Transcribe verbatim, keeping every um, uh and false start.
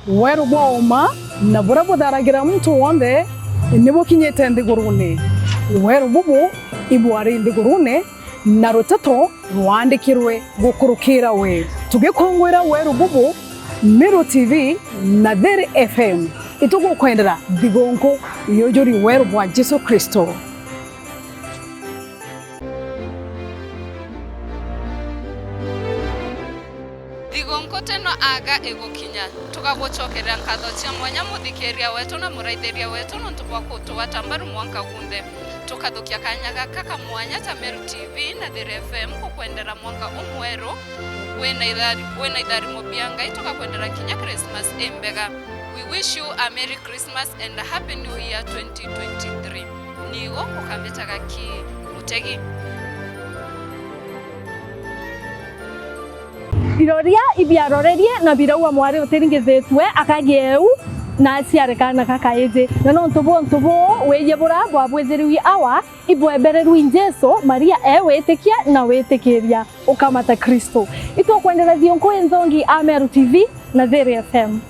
Weru bwa uma na buria butharagira muntu wonthe ni bukinyite nthigurune. Weru bubu ibwari nthigurune, na ruteto rwandikirwe gukurukira we. Tugikungwira weru bubu, Meru T V na Thiri F M, itugukwendera thigunku yujuri weru bwa Jesu Kristo. Thigunku teno aga igukinya, tugagucokeria nkatho cia mwanya muthikiria wetu na muraithiria wetu nontu bwa kutugwata mbaru mwanka gunthe. Tukathukia kanya gaka ka mwanya ta Meru T V na Thiri F M gukwendera mwanka umweru wina ithari-, wina itharimo bia Ngai, tugakwendera kinya Christmas imbega. We wish you a Merry Christmas and a Happy New Year twenty twenty-three. Nigo ukambitaga ki mutegi. Iroria ibiarorerie na biraua mwari utiringithitue akagia eu na aciare kaana kakaiji. Na nontu bwa untu buu, wiji bura bwabwithiriwi awa ibwebererwi Jesu, Maria e witikia na witikiria ukamata Kristo. Itukwendera thiunku inthongi a Meru T V na Thiri F M.